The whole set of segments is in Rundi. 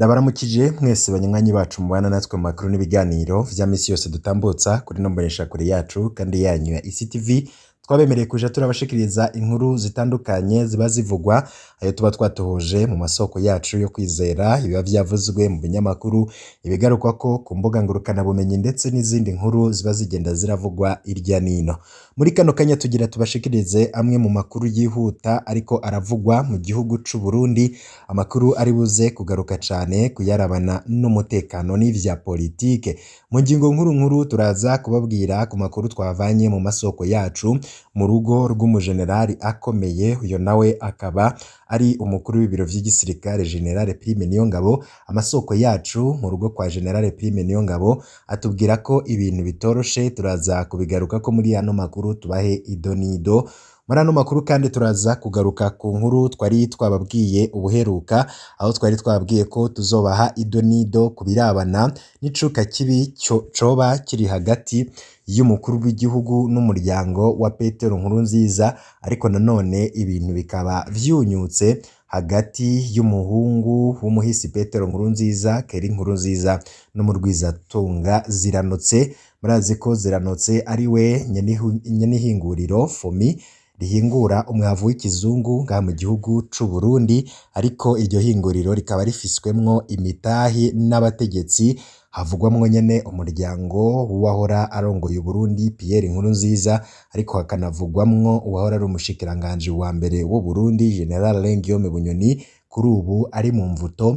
Ndabaramukije mwese banywanyi bacu mubana natwe mu makuru n'ibiganiro vya misi yose dutambutsa kuri ino mboneshakure yacu kandi yanyu ya ICTV. Twabemereye kuja turabashikiriza inkuru zitandukanye ziba zivugwa, ayo tuba twatohoje mu masoko yacu yo kwizera, ibiba vyavuzwe mu binyamakuru, ibigarukwako ku mbuga ngurukanabumenyi ndetse n'izindi nkuru ziba zigenda ziravugwa irya nino. Muri kano kanya tugira tubashikirize amwe mu makuru yihuta ariko aravugwa mu gihugu c'u Burundi, amakuru ari buze kugaruka cane kuyarabana n'umutekano n'ivya politike. Mu ngingo nkuru nkuru turaza kubabwira ku makuru twavanye mu masoko yacu mu rugo rw'umujenerali akomeye, uyo nawe akaba ari umukuru w'ibiro vy'igisirikare General Prime Niyongabo. Amasoko yacu mu rugo kwa General Prime Niyongabo atubwira ko ibintu bitoroshe, turaza kubigarukako muri ano makuru tubahe idonido. Muri ano makuru kandi turaza kugaruka ku nkuru twari twababwiye ubuheruka, aho twari twababwiye ko tuzobaha idonido ku birabana n'icuka kibi coba kiri hagati y'umukuru w'igihugu n'umuryango wa Petero Nkurunziza, ariko nanone ibintu bikaba vyunyutse hagati y'umuhungu w'umuhisi Petero Nkurunziza, Kelly Nkurunziza, n'umurwizatunga Ziranotse. Murazi ko Ziranotse ari we nyenihinguriro FOMI rihingura umwavu w'ikizungu ngaha mu gihugu c'u Burundi, ariko iryo hinguriro rikaba rifiswemwo imitahi n'abategetsi, havugwamwo nyene umuryango w'uwahora arongoye Uburundi Pierre Nkurunziza, ariko hakanavugwamwo uwahora ari umushikiranganji wa mbere w'u Burundi General Alain Guillaume Bunyoni, kuri ubu ari mu mvuto.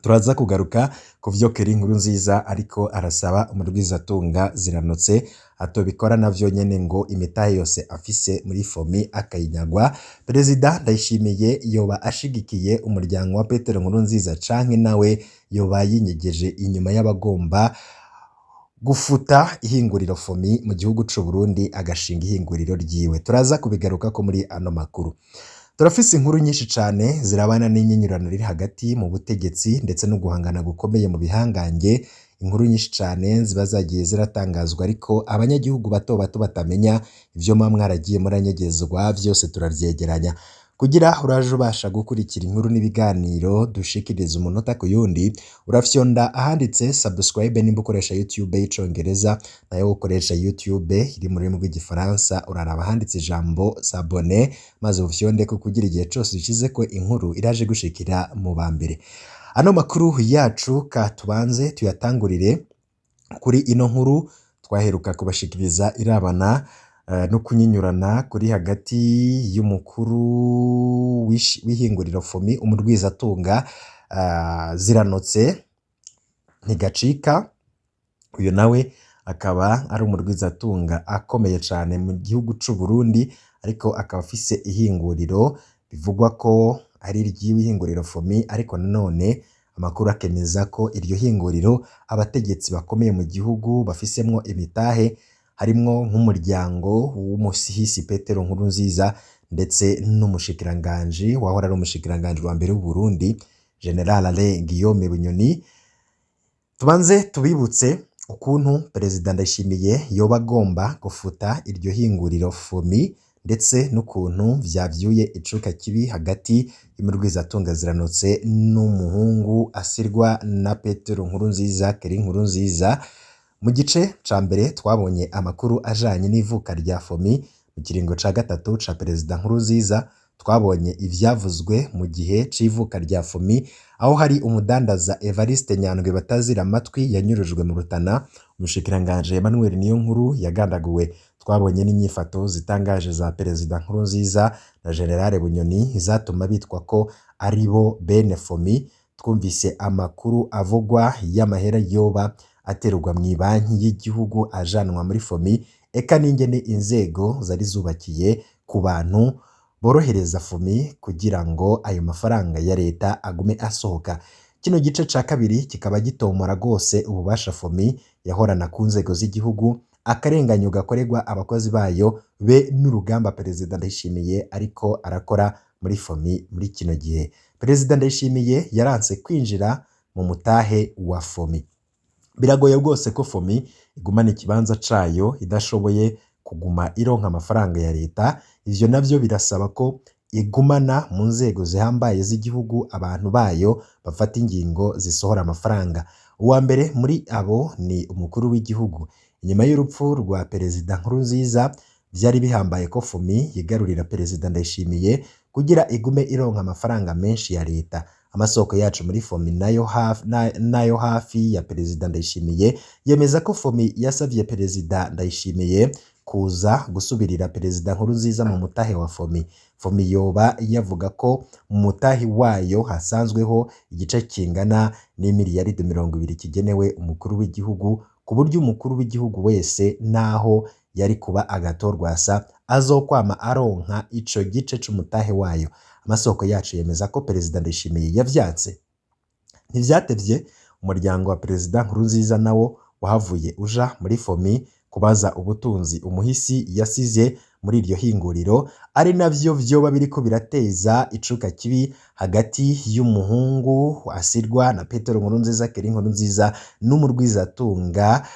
Turaza kugaruka ku vyo Kelly Nkurunziza ariko arasaba umurwizatunga Ziranotse atobikora navyo nyene ngo imitahe yose afise muri FOMI akayinyagwa. Perezida Ndayishimiye yoba ashigikiye umuryango wa Petero Nkurunziza canke nawe yoba yinyegeje inyuma y'abagomba gufuta ihinguriro FOMI mu gihugu c'u Burundi agashinga ihinguriro ryiwe? Turaza kubigarukako muri ano makuru. Turafise inkuru nyinshi cane zirabana n'inyinyurano riri hagati mu butegetsi ndetse no guhangana gukomeye mu bihangange, inkuru nyinshi cane ziba zagiye ziratangazwa ariko abanyagihugu bato bato batamenya ivyo muba mwaragiye muranyegezwa, vyose turavyegeranya. Kugira uraje ubasha gukurikira inkuru n'ibiganiro dushikiriza umunota ku yundi, urafyonda ahanditse subscribe nimba ukoresha YouTube y'icongereza, nayo ukoresha YouTube iri mu rurimi rw'igifaransa uraraba ahanditse ijambo s'abonner maze ufyondeko kugira igihe cose dushizeko inkuru iraje gushikira mu ba mbere. Ano makuru yacu ka tubanze tuyatangurire kuri ino nkuru twaheruka kubashikiriza irabana no kunyinyurana kuri hagati y'umukuru w'ihinguriro FOMI, umurwizatunga Ziranotse Ntigacika. Uyu nawe akaba ari umurwizatunga akomeye cane mu gihugu c'u Burundi, ariko akaba afise ihinguriro bivugwa ko ari iry'iwe, ihinguriro FOMI, ariko nanone amakuru akemeza ko iryo hinguriro abategetsi bakomeye mu gihugu bafisemwo imitahe, harimwo nk'umuryango w'umuhisi Petero Nkurunziza ndetse n'umushikiranganji wahora ari umushikiranganji wa mbere w'u Burundi General Alain Guillaume Bunyoni. Tubanze tubibutse ukuntu Perezida Ndayishimiye yoba agomba gufuta iryo hinguriro FOMI ndetse n'ukuntu vyavyuye icuka kibi hagati y'umurwizatunga Ziranotse n'umuhungu asirwa na Petero Nkurunziza, Kelly Nkurunziza. Mu gice ca mbere twabonye amakuru ajanye n'ivuka rya FOMI mu kiringo ca gatatu ca Perezida Nkurunziza, twabonye ivyavuzwe mu gihe c'ivuka rya FOMI, aho hari umudandaza Evariste Nyandwi batazira amatwi yanyurujwe mu Rutana, umushikiranganji Emmanuel Niyonkuru yagandaguwe. Twabonye n'inyifato zitangaje za Perezida Nkurunziza na General Bunyoni zatuma bitwa ko ari bo bene FOMI. Twumvise amakuru avugwa y'amahera yoba aterurwa mw'ibanki y'igihugu ajanwa muri FOMI, eka n'ingene inzego zari zubakiye ku bantu borohereza FOMI kugira ngo ayo mafaranga ya leta agume asohoka. Kino gice ca kabiri kikaba gitomora rwose ububasha FOMI yahorana ku nzego z'igihugu, akarenganyo gakorerwa abakozi bayo be n'urugamba Perezida Ndayishimiye ariko arakora muri FOMI muri kino gihe. Perezida Ndayishimiye yaranse kwinjira mu mutahe wa FOMI. Biragoye rwose ko FOMI igumana ikibanza cayo idashoboye kuguma ironka amafaranga ya leta, ivyo navyo birasaba ko igumana mu nzego zihambaye z'igihugu abantu bayo bafata ingingo zisohora amafaranga. Uwa mbere muri abo ni umukuru w'igihugu. Inyuma y'urupfu rwa Perezida Nkurunziza, vyari bihambaye ko FOMI yigarurira Perezida Ndayishimiye kugira igume ironka amafaranga menshi ya leta. Amasoko yacu muri FOMI nayo hafi ya Perezida Ndayishimiye yemeza ko FOMI yasavye Perezida Ndayishimiye kuza gusubirira Perezida Nkurunziza mu mutahe wa FOMI. FOMI yoba yavuga ko mu mutahe wayo hasanzweho igice kingana n'imiliyaridi 20 kigenewe umukuru w'igihugu, ku buryo umukuru w'igihugu wese naho yari kuba agatorwasa azokwama aronka ico gice c'umutahe wayo. Amasoko yacu yemeza ko Perezida Ndayishimiye yavyanse. Ntivyatevye umuryango wa Perezida Nkurunziza nawo wahavuye uja muri FOMI kubaza ubutunzi umuhisi yasize muri iryo hinguriro, ari navyo vyoba biriko birateza icuka kibi hagati y'umuhungu asirwa na Petero Nkurunziza, Kelly Nkurunziza n'umurwizatunga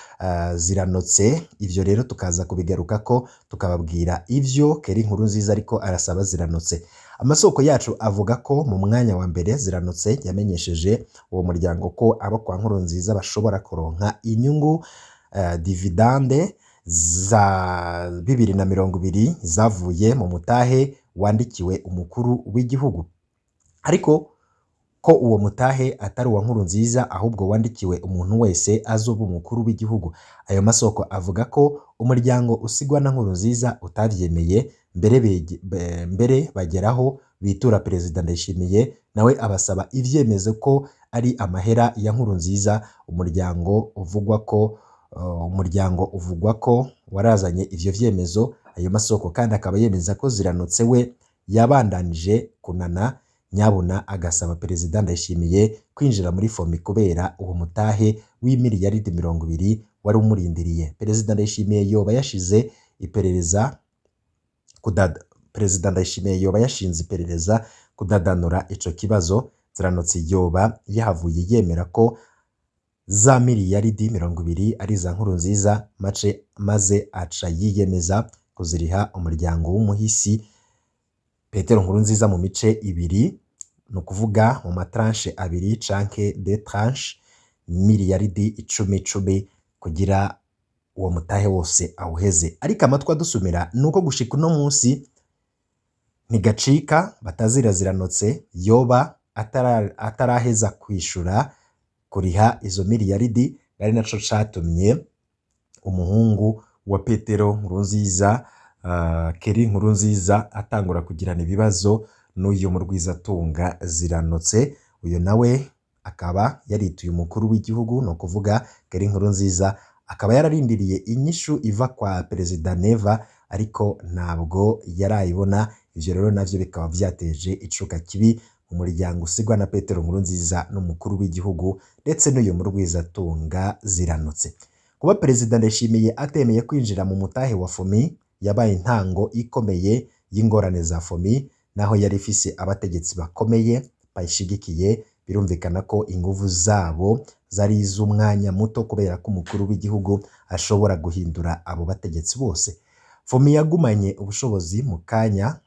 Ziranotse. Ivyo rero tukaza kubigarukako tukababwira ivyo Kelly Nkurunziza ariko arasaba Ziranotse. Amasoko yacu avuga ko mu mwanya wa mbere Ziranotse yamenyesheje uwo muryango ko abo kwa Nkurunziza bashobora kuronka inyungu dividende za 2020 zavuye mu mutahe wandikiwe umukuru w'igihugu, ariko ko uwo mutahe atari uwa Nkurunziza ahubwo wandikiwe umuntu wese azoba umukuru w'igihugu. Ayo masoko avuga ko umuryango usigwa na Nkurunziza utavyemeye, mbere bageraho bitura Perezida Ndayishimiye, nawe abasaba ivyemezo ko ari amahera ya Nkurunziza. Umuryango uvugwa ko warazanye ivyo vyemezo. Ayo masoko kandi akaba yemeza ko Ziranotse we yabandanije kunana nyabuna agasaba Perezida Ndayishimiye kwinjira muri FOMI kubera uwo mutahe w'imiliyaridi 20 wari umurindiriye. Perezida Ndayishimiye yoba yashize iperereza kudada Perezida Ndayishimiye yoba yashinze iperereza kudadanura ico kibazo. Ziranotse yoba yahavuye yemera ko za miliyaridi 20 ari iza Nkurunziza, maze aca yiyemeza kuziriha umuryango w'umuhisi Petero Nkurunziza mu mice ibiri, ni ukuvuga mu matranche abiri canke deux tranches, miliyaridi icumi icumi, kugira uwo mutahe wose awuheze. Ariko amatwi adusumira ni uko gushika uno munsi ntigacika batazira Ziranotse yoba ataraheza kwishura kuriha izo miliyaridi, ari naco catumye umuhungu wa Petero Nkurunziza, Kelly Nkurunziza, atangura kugirana ibibazo n'uyu murwizatunga Ziranotse. Uyu nawe akaba yarituye umukuru w'igihugu, ni ukuvuga Kelly Nkurunziza akaba yararindiriye inyishu iva kwa Perezida Neva, ariko ntabwo yarayibona. Ivyo rero navyo bikaba vyateje icuka kibi mu muryango usigwa na Petero Nkurunziza n'umukuru w'igihugu ndetse n'uyu murwizatunga Ziranotse. Kuba Perezida Ndayishimiye atemeye kwinjira mu mutahe wa FOMI yabaye intango ikomeye y'ingorane za FOMI, naho yari ifise abategetsi bakomeye bayishigikiye. Birumvikana ko inguvu zabo zari iz'umwanya muto, kubera ko umukuru w'igihugu ashobora guhindura abo bategetsi bose. FOMI yagumanye ubushobozi mu kanya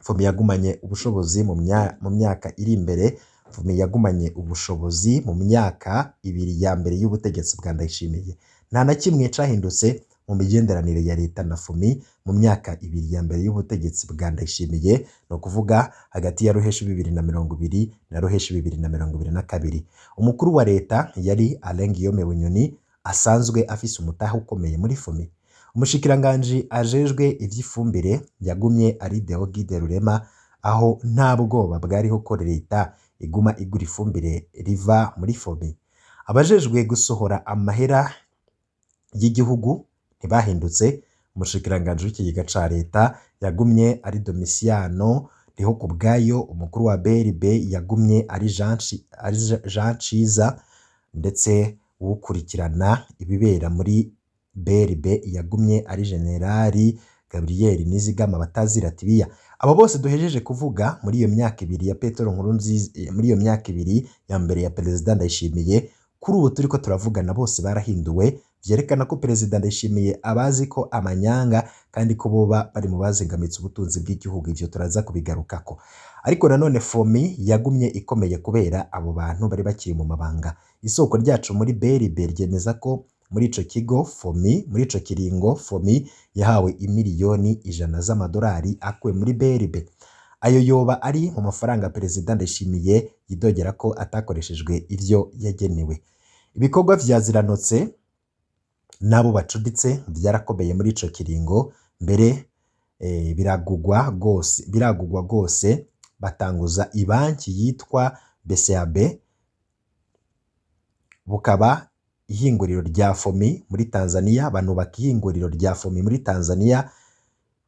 FOMI yagumanye ubushobozi mu myaka iri imbere. FOMI yagumanye ubushobozi mu myaka ibiri ya mbere y'ubutegetsi bwa Ndayishimiye. Nta na kimwe cahindutse mu migenderanire ya leta na FOMI mu myaka ibiri ya mbere y'ubutegetsi bwa Ndayishimiye, ni ukuvuga hagati ya Ruheshi 2020 na Ruheshi 2022. Umukuru wa leta yari Alain Guillaume Bunyoni, asanzwe afise umutahe ukomeye muri FOMI. Umushikiranganji ajejwe ivy'ifumbire yagumye ari Deogide Rurema, aho nta bwoba bwariho ko leta iguma igura ifumbire riva muri FOMI. Abajejwe gusohora amahera y'igihugu ntibahindutse. Umushikiranganji w'ikigega ca leta yagumye ari Domitiano Ndihokubwayo, umukuru wa BRB yagumye ari Jean Ciza, ndetse uwukurikirana ibibera muri BRB yagumye ari Generali Gabriel Nizigama batazira Tibiya. Abo bose duhejeje kuvuga muri iyo myaka ibiri ya Petero Nkurunziza, muri iyo myaka ibiri ya mbere ya Perezida Ndayishimiye, Kuri ubu turiko turavugana bose barahinduwe, vyerekana ko Perezida Ndayishimiye abazi ko amanyanga kandi ko boba bari mu bazingamitse ubutunzi bw'igihugu. Ivyo turaza kubigarukako. Ariko nanone FOMI yagumye ikomeye kubera abo bantu bari bakiri mu mabanga. Isoko ryacu muri BRB ryemeza ko muri ico kigo FOMI, muri ico kiringo FOMI yahawe 100 miliyoni z'amadolari akuwe muri BRB. Ayo yoba ari mu mafaranga Perezida Ndayishimiye yidogera ko atakoreshejwe ivyo yagenewe. Ibikorwa vya Ziranotse n'abo bacuditse vyarakomeye muri ico kiringo, mbere biragugwa gose batanguza ibanki yitwa BCAB, bukaba ihinguriro rya FOMI muri Tanzania, banubaka ihinguriro rya FOMI muri Tanzania,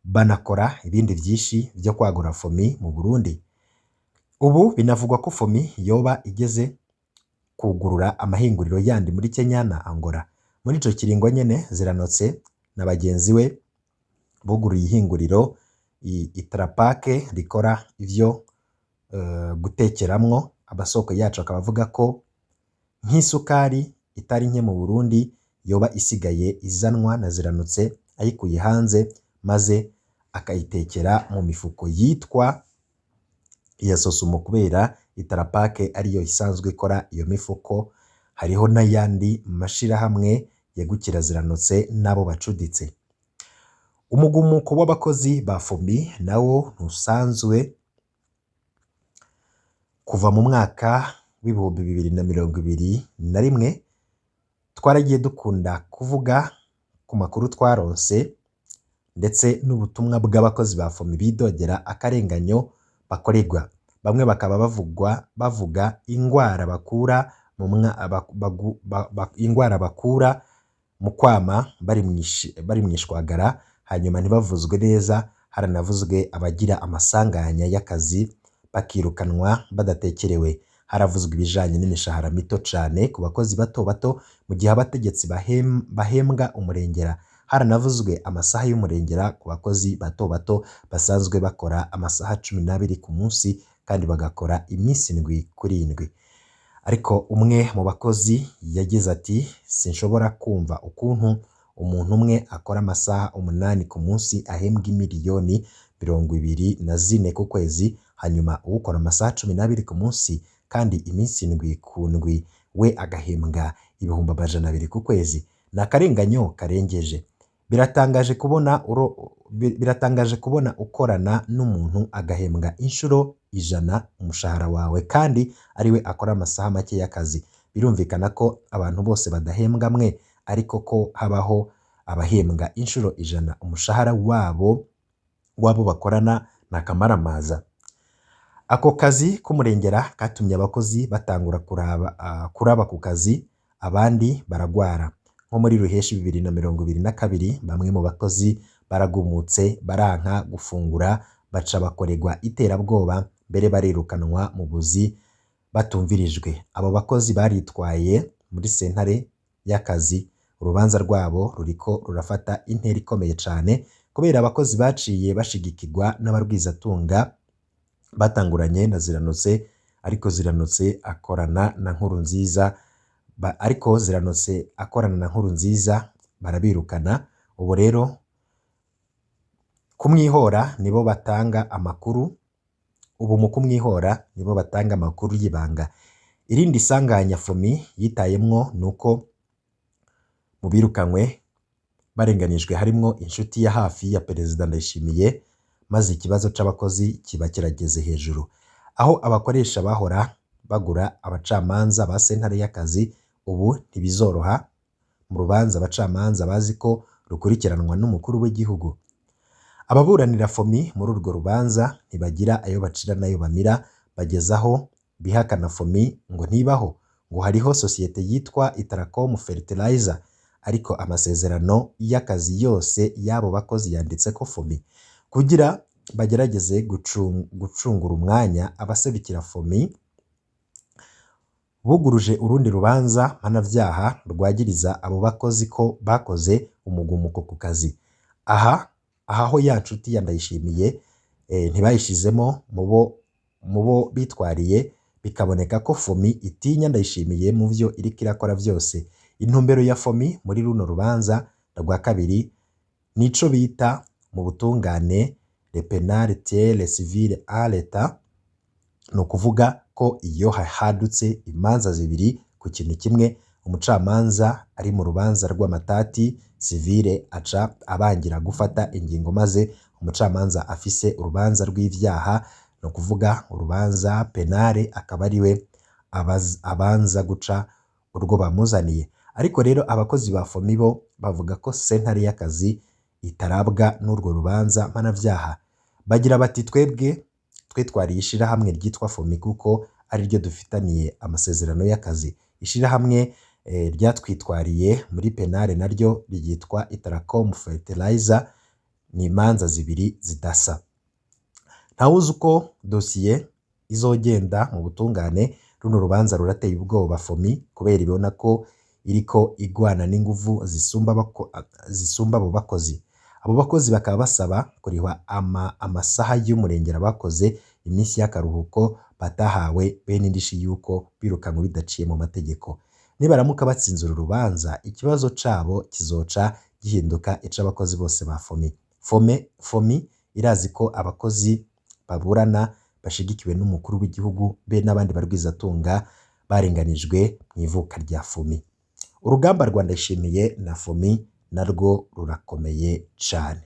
banakora ibindi vyinshi vyo kwagura FOMI mu Burundi. Ubu binavugwa ko FOMI yoba igeze kugurura amahinguriro yandi muri Kenya na Angola. Muri ico kiringo nyene Ziranotse na bagenzi we buguruye ihinguriro Itrapake rikora ivyo gutekeramwo. Amasoko yacu akaba avuga ko nk'isukari itari nke mu Burundi yoba isigaye izanwa na Ziranotse ayikuye hanze, maze akayitekera mu mifuko yitwa iya Sosumo, kubera Itrapake ariyo isanzwe ikora iyo mifuko. Hariho n'ayandi mashirahamwe yegukira Ziranotse n'abo bacuditse. Umugumuko w'abakozi ba FOMI nawo ntusanzwe. Kuva mu mwaka w'2021 twaragiye dukunda kuvuga ku makuru twaronse ndetse n'ubutumwa bw'abakozi ba FOMI bidogera akarenganyo bakorerwa. Bamwe bakaba bavugwa bavuga ingwara bakura mu ingwara bakura mu kwama bari mwishwagara, hanyuma ntibavuzwe neza. Haranavuzwe abagira amasanganya y'akazi bakirukanwa badatekerewe. Haravuzwe ibijanye n'imishahara mito cane ku bakozi bato bato mu gihe abategetsi bahembwa umurengera. Haranavuzwe amasaha y'umurengera ku bakozi bato bato basanzwe bakora amasaha 12 ku munsi kandi bagakora iminsi 7 kuri 7. Ariko umwe mu bakozi yagize ati: "Sinshobora kumva ukuntu umuntu umwe akora amasaha 8 ku munsi ahembwa 24 miliyoni ku kwezi, hanyuma uwukora amasaha 12 ku munsi kandi iminsi 7 ku ndwi we agahembwa 200,000 ku kwezi. Ni akarenganyo karengeje. Biratangaje kubona ukorana n'umuntu agahembwa inshuro 100 umushahara wawe kandi ariwe akora amasaha make y'akazi. Birumvikana ko abantu bose badahembwa amwe, ariko ko habaho abahembwa inshuro 100 umushahara wabo w'abo bakorana ni akamaramaza." Ako kazi k'umurengera katumye abakozi batangura kuraba ku kazi, abandi baragwara. Nko muri Ruheshi 2022 bamwe mu bakozi baragumutse, baranka gufungura, baca bakorerwa iterabwoba, mbere barirukanwa mu buzi batumvirijwe. Abo bakozi baritwaye muri sentare y'akazi. Urubanza rwabo ruriko rurafata intera ikomeye cane kubera abakozi baciye bashigikirwa n'abarwizatunga batanguranye na Ziranotse, ariko Ziranotse akorana na Nkurunziza, ariko Ziranotse akorana na Nkurunziza barabirukana. Ubu rero kumwihora nibo batanga amakuru, ubu mu kumwihora nibo batanga amakuru y'ibanga. Irindi sanganya FOMI yitayemwo nuko mu birukanywe barenganijwe harimwo inshuti ya hafi ya Perezida Ndayishimiye, maze ikibazo c'abakozi kiba kirageze hejuru. Aho abakoresha bahora bagura abacamanza ba sentare y'akazi, ubu ntibizoroha mu rubanza abacamanza bazi ko rukurikiranwa n'umukuru w'igihugu. Ababuranira FOMI muri urwo rubanza ntibagira ayo bacira n'ayo bamira, bageze aho bihakana FOMI ngo ntibaho, ngo hariho sosiyete yitwa Itracom Fertilizer, ariko amasezerano y'akazi yose y'abo bakozi yanditseko FOMI. Kugira bagerageze gucungura umwanya, abaserukira FOMI buguruje urundi rubanza mpanavyaha rwagiriza abo bakozi ko bakoze umugumuko ku kazi. Aha ho ya nshuti ya Ndayishimiye ntibayishizemo mubo bitwariye. Bikaboneka ko FOMI itinya Ndayishimiye mu vyo iriko irakora vyose. Intumbero ya FOMI muri runo rubanza rwa kabiri nico bita mu butungane le pénal tient le civil en l'état, ni ukuvuga ko iyo hadutse imanza zibiri ku kintu kimwe, umucamanza ari mu rubanza rw'amatati civil aca abangira gufata ingingo, maze umucamanza afise urubanza rw'ivyaha, ni ukuvuga urubanza pénal, akaba ariwe abanza guca urwo bamuzaniye. Ariko rero abakozi ba FOMI bo bavuga ko sentare y'akazi itarabwa n'urwo rubanza mpanavyaha. Bagira bati: "Twebwe twitwariye ishirahamwe ryitwa FOMI kuko ariryo dufitaniye amasezerano y'akazi. Ishirahamwe ryatwitwariye muri pénal naryo ryitwa Itracom Fertilizer, ni imanza zibiri zidasa." Ntawuzi uko dosiye izogenda mu butungane. Runo rubanza rurateye ubwoba FOMI kubera ibona ko iriko igwana n'inguvu zisumba abo bakozi. Abo bakozi bakaba basaba kurihwa amasaha y'umurengera bakoze, iminsi y'akaruhuko batahawe, be n'indishi y'uko birukanywe bidaciye mu mategeko. Nibaramuka batsinze uru rubanza, ikibazo cabo kizoca gihinduka ic'abakozi bose ba FOMI. FOMI irazi ko abakozi baburana bashigikiwe n'umukuru w'igihugu be n'abandi barwizatunga barenganijwe mu ivuka rya FOMI. Urugamba rwa Ndayishimiye na FOMI narwo rurakomeye cane.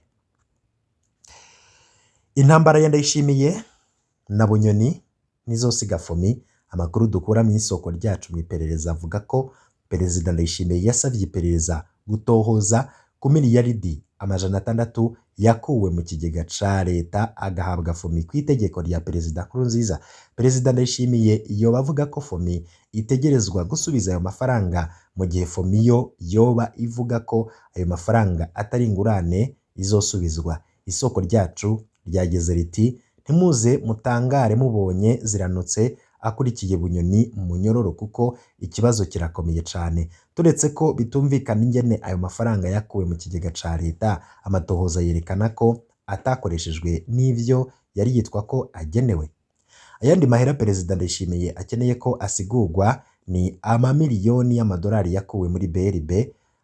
Intambara ya Ndayishimiye na Bunyoni ntizosiga FOMI. Amakuru dukura mu isoko ryacu mu iperereza avuga ko Perezida Ndayishimiye yasavye iperereza gutohoza ku miliyaridi 600 yakuwe mu kigega ca leta agahabwa FOMI ku itegeko rya Perezida Nkurunziza. Perezida Ndayishimiye yoba avuga ko FOMI itegerezwa gusubiza ayo mafaranga, mu gihe FOMI yo yoba ivuga ko ayo mafaranga atari ingurane izosubizwa. Isoko ryacu ryageze riti: "Ntimuze mutangare mubonye Ziranotse akurikiye Bunyoni mu munyororo, kuko ikibazo kirakomeye cane. Turetse ko bitumvikana ingene ayo mafaranga yakuwe mu kigega ca leta, amatohoza yerekana ko atakoreshejwe n'ivyo yari yitwa ko agenewe." Ayandi mahera Perezida Ndayishimiye akeneye ko asigurwa ni amamiliyoni y'amadolari yakuwe muri BRB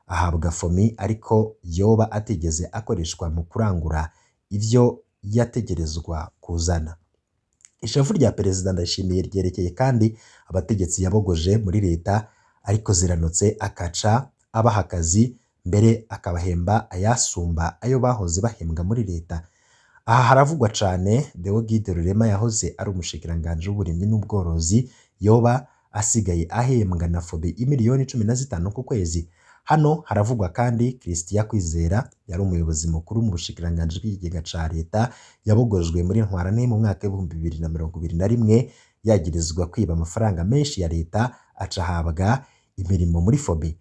ahabwa FOMI, ariko yoba atigeze akoreshwa mu kurangura ivyo yategerezwa kuzana. Ishavu rya Perezida Ndayishimiye ryerekeye kandi abategetsi yabogoje muri leta, ariko Ziranotse akaca abaha akazi, mbere akabahemba ayasumba ayo bahoze bahembwa muri leta. Aha haravugwa cane Deogide Rurema yahoze ari umushikiranganji w'uburimyi n'ubworozi, yoba asigaye ahembwa na FOMI imiliyoni 15 ku kwezi. Hano haravugwa kandi Christian Kwizera yari umuyobozi mukuru mu bushikiranganji bw'ikigega ca leta, yabogojwe muri Ntwarante mu mwaka w'2021 yagirizwa kwiba amafaranga menshi ya leta, aca ahabwa imirimo muri FOMI.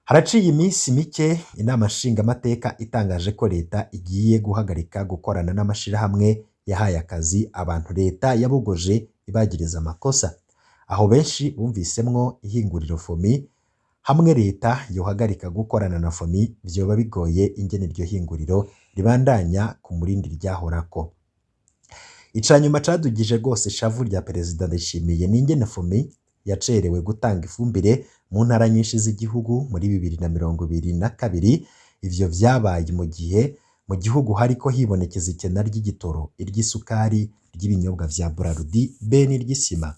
Haraciye iminsi mike inama nshingamateka itangaje ko leta igiye guhagarika gukorana n'amashirahamwe yahaye akazi abantu leta yabogoje ibagiriza amakosa. Aho benshi bumvisemwo ihinguriro FOMI. Hamwe leta yohagarika gukorana na FOMI, vyoba bigoye ingene iryo hinguriro ribandanya ku murindi ryahorako. Icanyuma cadugije rwose ishavu rya Perezida Ndayishimiye ni ingene FOMI yacerewe gutanga ifumbire mu ntara nyinshi z'igihugu muri 2022. Ivyo vyabaye mu gihe mu gihugu hariko hibonekeza ikena ry'igitoro, iry'isukari, ry'ibinyobwa vya Brarudi be n'iry'isima.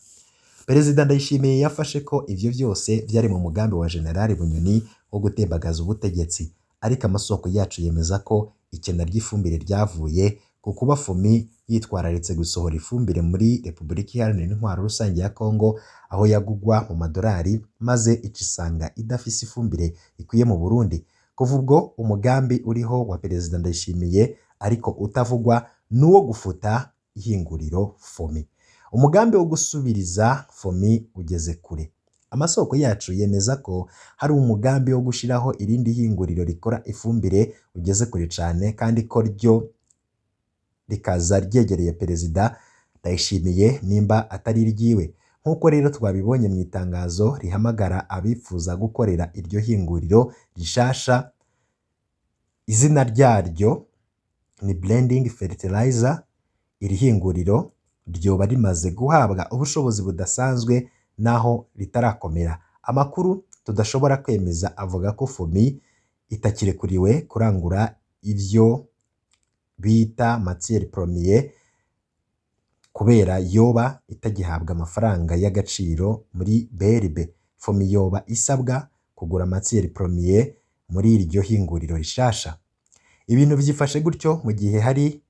Perezida Ndayishimiye yafashe ko ivyo vyose vyari mu mugambi wa General Bunyoni wo gutembagaza ubutegetsi, ariko amasoko yacu yemeza ko ikena ry'ifumbire ryavuye ku kuba FOMI yitwararitse gusohora ifumbire muri Repubulika Iharanira Intwaro Rusange ya Kongo, aho yagugwa mu madolari, maze ica isanga idafise ifumbire ikwiye mu Burundi. Kuva ubwo umugambi uriho wa Perezida Ndayishimiye ariko utavugwa n'uwo gufuta ihinguriro FOMI. Umugambi wo gusubiriza FOMI ugeze kure. Amasoko yacu yemeza ko hari umugambi wo gushiraho irindi hinguriro rikora ifumbire ugeze kure cane, kandi ko ryo rikaza ryegereye Perezida Ndayishimiye nimba atari iryiwe. Nk'uko rero twabibonye mu itangazo rihamagara abifuza gukorera iryo hinguriro rishasha, izina ryaryo ni Blending Fertilizer. Iri hinguriro ryoba rimaze guhabwa ubushobozi budasanzwe naho ritarakomera. Amakuru tudashobora kwemeza avuga ko FOMI itakirekuriwe kurangura ivyo bita matière première kubera yoba itagihabwa amafaranga y'agaciro muri BRB. FOMI yoba isabwa kugura matière première muri iryo hinguriro rishasha. Ibintu vyifashe gutyo mu gihe hari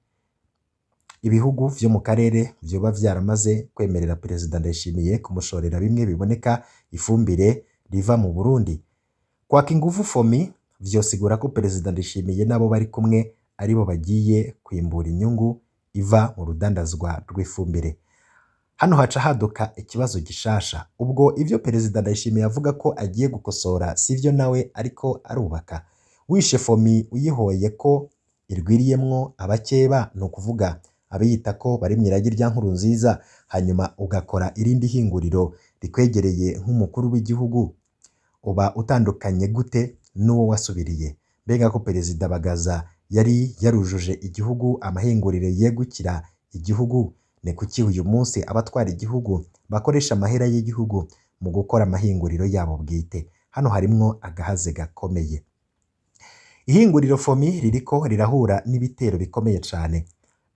ibihugu vyo mu karere vyoba vyaramaze kwemerera Perezida Ndayishimiye kumushorera bimwe biboneka ifumbire riva mu Burundi. Kwaka inguvu FOMI vyosigura ko Perezida Ndayishimiye n'abo bari kumwe aribo bagiye kwimbura inyungu iva mu rudandazwa rw'ifumbire. Hano haca haduka ikibazo gishasha. Ubwo ivyo Perezida Ndayishimiye avuga ko agiye gukosora sivyo nawe ariko arubaka. Wishe FOMI uyihoye ko irwiriyemwo abakeba, ni ukuvuga abiyita ko bari mw'iragi rya Nkurunziza, hanyuma ugakora irindi hinguriro rikwegereye nk'umukuru w'igihugu, uba utandukanye gute n'uwo wasubiriye? Mbega ko Perezida Bagaza yari yarujuje igihugu amahinguriro yegukira igihugu, ni kuki uyu munsi abatwara igihugu bakoresha amahera y'igihugu mu gukora amahinguriro yabo bwite? Hano harimwo agahaze gakomeye. Ihinguriro FOMI ririko rirahura n'ibitero bikomeye cane.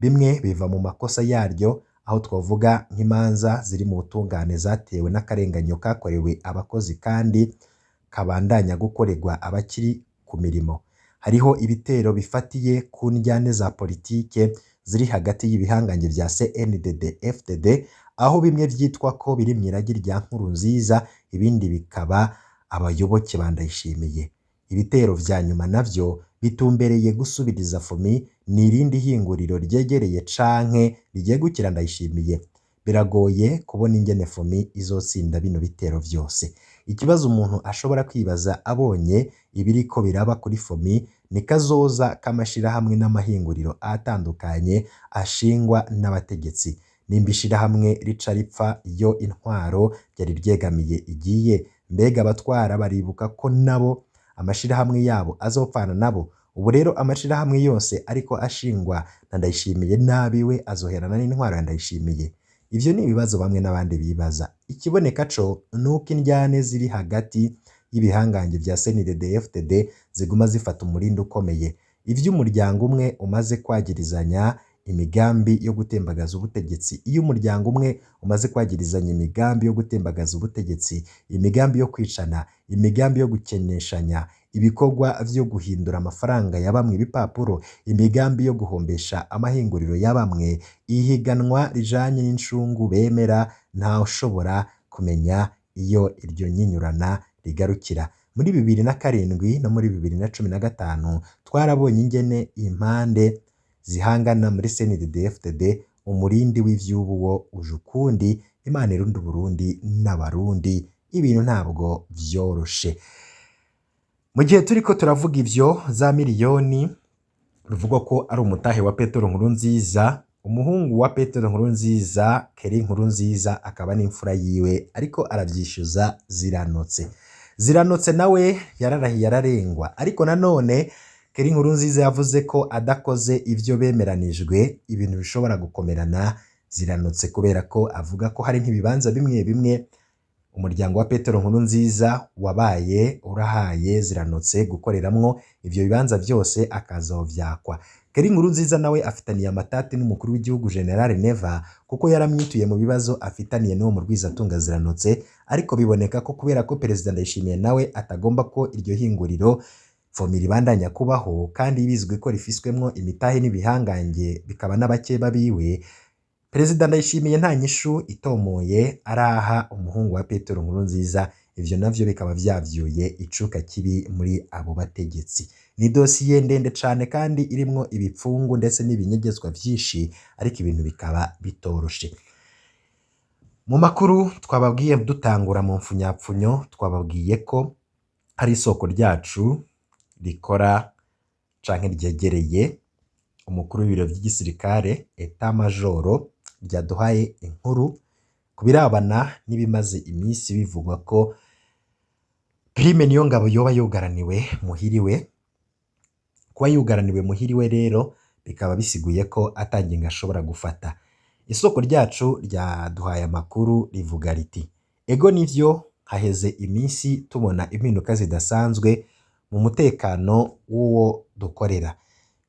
Bimwe biva mu makosa yaryo, aho twavuga nk'imanza ziri mu butungane zatewe n'akarenganyo kakorewe abakozi kandi kabandanya gukorerwa abakiri ku mirimo. Hariho ibitero bifatiye ku ndyane za politike ziri hagati y'ibihangange vya CNDD FDD, aho bimwe vyitwa ko biri mw'iragi rya Nkurunziza, ibindi bikaba abayoboke ba Ndayishimiye. Ibitero vya nyuma navyo bitumbereye gusubiriza FOMI ni irindi hinguriro ryegereye canke ryegukira Ndayishimiye. Biragoye kubona ingene FOMI izotsinda bino bitero vyose. Ikibazo umuntu ashobora kwibaza abonye ibiriko biraba kuri FOMI ni kazoza k'amashirahamwe n'amahinguriro atandukanye ashingwa n'abategetsi. Nimba ishirahamwe rica ripfa iyo intwaro ryari ryegamiye igiye, mbega abatwara baribuka ko nabo amashirahamwe yabo azopfana nabo? Ubu rero amashirahamwe yose ariko ashingwa na Ndayishimiye n'abiwe azoherana n'intwaro ya Ndayishimiye. Ivyo ni ibibazo bamwe n'abandi bibaza. Ikiboneka co nuko indyane ziri hagati y'ibihangange vya CNDD FDD ziguma zifata umurindi ukomeye. Ivy'umuryango umwe umaze kwagirizanya imigambi yo gutembagaza ubutegetsi. Iyo umuryango umwe umaze kwagirizanya imigambi yo gutembagaza ubutegetsi, imigambi yo kwicana, imigambi yo gukeneshanya, ibikorwa vyo guhindura amafaranga ya bamwe ibipapuro, imigambi yo guhombesha amahinguriro ya bamwe, ihiganwa rijanye n'incungu bemera, ntawushobora kumenya iyo iryo nyinyurana rigarukira. Muri 2007 no muri 2015 twarabonye ingene impande zihangana muri CNDD FDD, umurindi w'ivyubu wo uje ukundi. Imana irinde Uburundi n'Abarundi, ibintu ntabwo vyoroshe. Mu gihe turiko turavuga ivyo, za miliyoni bivugwa ko ari umutahe wa Petero Nkurunziza, umuhungu wa Petero Nkurunziza, Keri Nkurunziza, akaba n'imfura yiwe, ariko aravyishyuza ziranotse. Ziranotse nawe yararahiye ararengwa, ariko nanone Keri Nkurunziza yavuze ko adakoze ivyo bemeranijwe ibintu bishobora gukomerana ziranotse, kubera ko avuga ko hari nk'ibibanza bimwe bimwe umuryango wa Petero Nkurunziza wabaye urahaye ziranotse gukoreramwo, ivyo bibanza vyose akazovyakwa. Keri Nkurunziza nawe afitaniye amatati n'umukuru w'igihugu General Neva, kuko yaramwituye mu bibazo afitaniye n'uwo murwizatunga ziranotse, ariko biboneka ko kubera ko Perezida Ndayishimiye nawe atagomba ko iryo hinguriro FOMI ribandanya kubaho kandi bizwi ko rifiswemwo imitahe n'ibihangange bikaba n'abakeba biwe, Perezida Ndayishimiye nta nyishu itomoye araha umuhungu wa Petero Nkurunziza. Ivyo navyo bikaba vyavyuye icuka kibi muri abo bategetsi. Ni dosiye ndende cane kandi irimwo ibipfungu ndetse n'ibinyegezwa vyinshi, ariko ibintu bikaba bitoroshe. Mu makuru twababwiye dutangura mu mfunyapfunyo, twababwiye ko hari isoko ryacu rikora canke ryegereye umukuru w'ibiro vy'igisirikare état major ryaduhaye inkuru ku birabana n'ibimaze iminsi bivugwa ko Prime Niyongabo yoba yugaraniwe muhiriwe. Kuba yugaraniwe muhiriwe rero bikaba bisiguye ko ata ngingo ashobora gufata. Isoko ryacu ryaduhaye amakuru rivuga riti: "Ego nivyo, haheze iminsi tubona impinduka zidasanzwe mu mutekano w'uwo dukorera.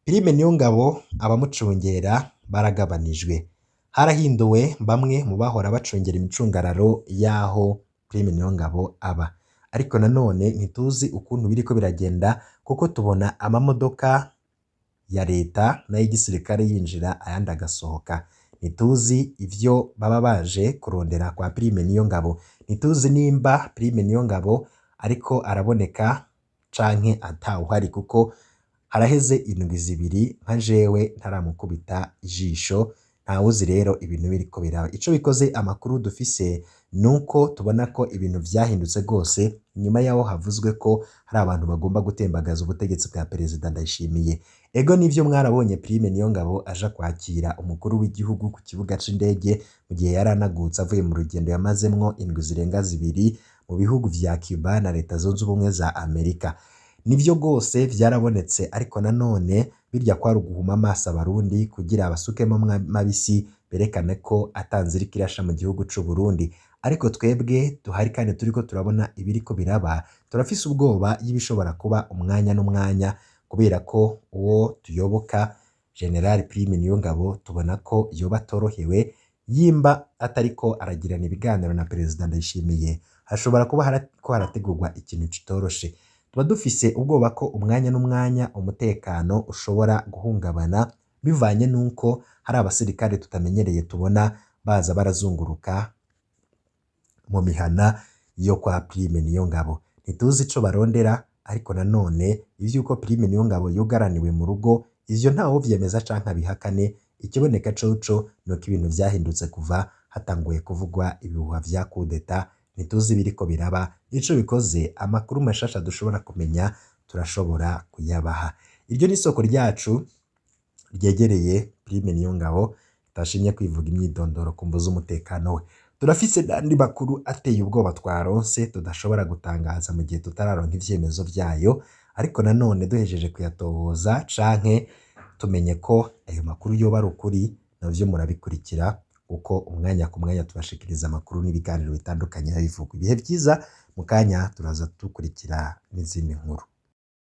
Prime Niyongabo abamucungera baragabanijwe. Harahinduwe bamwe mu bahora bacungera imicungararo y'aho Prime Niyongabo aba. Ariko nanone ntituzi ukuntu biriko biragenda kuko tubona amamodoka ya leta n'ay'igisirikare yinjira ayandi agasohoka. Ntituzi ivyo baba baje kurondera kwa Prime Niyongabo. Ntituzi nimba Prime Niyongabo ariko araboneka canke atawuhari kuko haraheze indwi zibiri nka jewe ntaramukubita ijisho, ntawuzi rero ibintu biriko biraba. Ico bikoze amakuru dufise nuko tubona ko ibintu vyahindutse rwose inyuma yaho havuzwe ko hari abantu bagomba gutembagaza ubutegetsi bwa Perezida Ndayishimiye. Ego nivyo, mwarabonye Prime Niyongabo aja kwakira umukuru w'igihugu ku kibuga c'indege mu gihe yari anagutse avuye mu rugendo yamazemwo indwi zirenga zibiri mu bihugu vya Cuba na Leta Zunze Ubumwe za Amerika. Nivyo rwose vyarabonetse, ariko nanone birya kwari uguhuma amaso abarundi kugira basukemo mabisi berekane ko ata nzira iriko irasha mu gihugu c'u Burundi. Ariko twebwe duhari kandi turiko turabona ibiriko biraba, turafise ubwoba y'ibishobora kuba umwanya n'umwanya kubera ko uwo tuyoboka General Prime Niyongabo tubona ko yoba atorohewe yimba atariko aragirana ibiganiro na Perezida Ndayishimiye. Hashobora kuba hariko harategurwa ikintu kitoroshe. Tuba dufise ubwoba ko umwanya n'umwanya umutekano ushobora guhungabana bivanye n'uko hari abasirikare tutamenyereye tubona baza barazunguruka mu mihana yo kwa Prime Niyongabo. Ntituzi ico barondera, ariko nanone ivy'uko Prime Niyongabo yugaraniwe mu rugo ivyo ntawovyemeza canke abihakane. Ikiboneka coco nuko ibintu vyahindutse kuva hatanguye kuvugwa ibihuha vya kudeta. Ntituzi ibiriko biraba, ico bikoze amakuru mashasha dushobora kumenya turashobora kuyabaha. Iryo ni isoko ryacu ryegereye Prime Niyongabo ritashimye kwivuga imyidondoro ku mvo z'umutekano we. Turafise n'andi makuru ateye ubwoba twaronse tudashobora gutangaza mu gihe tutararonka ivyemezo vyayo, ariko nanone duhejeje kuyatohoza canke tumenye ko ayo makuru yoba ari ukuri, navyo murabikurikira kuko umwanya ku mwanya tubashikiriza amakuru n'ibiganiro bitandukanye bivugwa. Ibihe vyiza, mu kanya turaza dukurikira n'izindi nkuru.